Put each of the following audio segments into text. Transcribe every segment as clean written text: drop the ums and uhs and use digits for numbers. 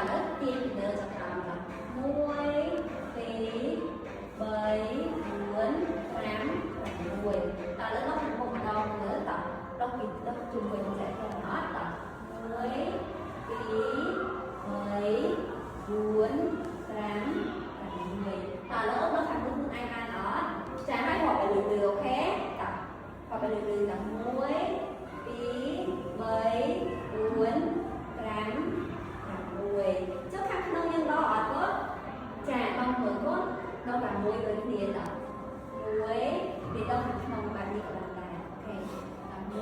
ឥឡូវទាញពីលើចក្រោមត1 2 3 4 5 6តើឥឡូវដល់ខាងមុខម្ដងមើលតដោះពីដោះជុំវិញចែកទៅអត់ត1 2 3 4 5 6តើឥឡូវដល់ខាងមុខខ្លួនឯងបានអត់ចាហើយរាប់ឲ្យលឺៗ OK តរាប់ឲ្យលឺៗត1 2 3 4 5 6ចុះខាងក្នុងយើងដកអត់កូនចាដកមើលកូនដក6ដូចគ្នាត1ពីដកខាងក្នុងបែបនេះក៏បានដែរ OK 1 2 3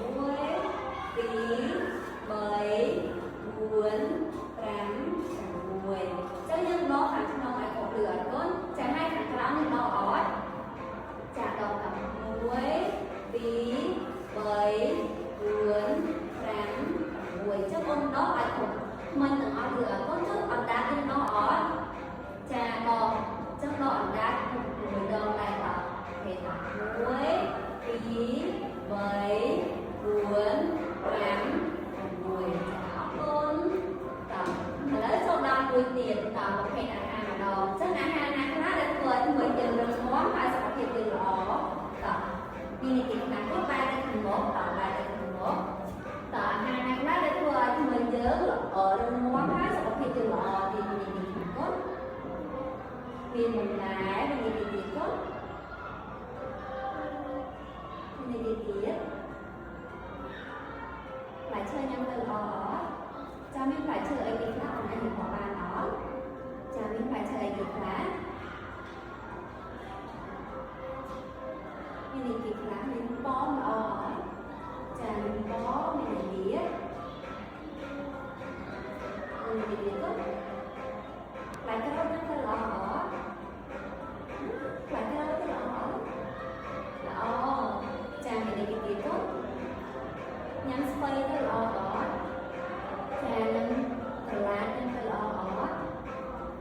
4 5 6ចឹងយើងដកខាងក្នុងឲ្យគ្រប់លឺអត់កូនចាហើយខាងក្រោមយើងដកអត់ចាដកដល់1 2 3 4 5 6ចឹងអូនដកឲ្យគ្រប់មិនទាំងអស់លឺអត់កូនចុះអណ្ដាតយើងដកអត់ចាដកចឹងដកអណ្ដាត6ដងដែរត OK ត1 2 3 4 5 6ចាអរគុណតឥឡូវចូលដល់មួយទៀតតប្រភេទអាហារម្ដងចឹងអាហារណាខ្លះដែលធ្វើឲ្យធ្វើយើងរឹងមាំហើយសុខភាពយើងល្អតមាននីតិខ្លះក៏បែរទៅខាងមុខតបែរទៅខាងមុខតអាហារណាខ្លះដែលធ្វើឲ្យធ្វើយើងល្អរឹងមាំហើយសុខភាពយើងល្អទៀតមាននីតិខ្លះកូនមានបន្លែមាននីតិទៀតកូនមាននីតិទៀតផ្លែឈើញ៉ាំទៅល្អអត់ចាមានផ្លែឈើអីគេខ្លះអូនអាចនិយាយបានអត់ចាមានផ្លែឈើអីគេខ្លះមានអីគេខ្លះមានប៉មល្អអត់ចាមានប៉មមានអីទៀតមានអីទៀតកូនផ្លែក្រូចញ៉ាំទៅល្អអត់ផ្លែក្រូចទៅល្អអត់ល្អចាមានអីគេទៀតកូនញ៉ាំស្ពៃទៅល្អអត់ចាញ៉ាំត្រឡាចញ៉ាំទៅល្អអត់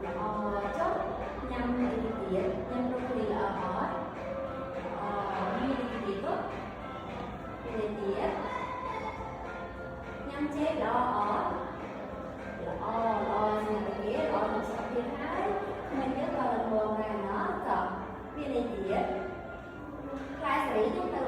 ល្អចុះញ៉ាំអីគេទៀតញ៉ាំប្រូកូលីល្អអត់ល្អមានអីគេទៀតកូនមានអីទៀតញ៉ាំចេកល្អអត់ល្អល្អសម្រាប់គេល្អក្នុងសុខភាពហើយក្មេងយើងក៏រងំដែរណោះតមានអីទៀតផ្លែសារីញ៉ាំទៅ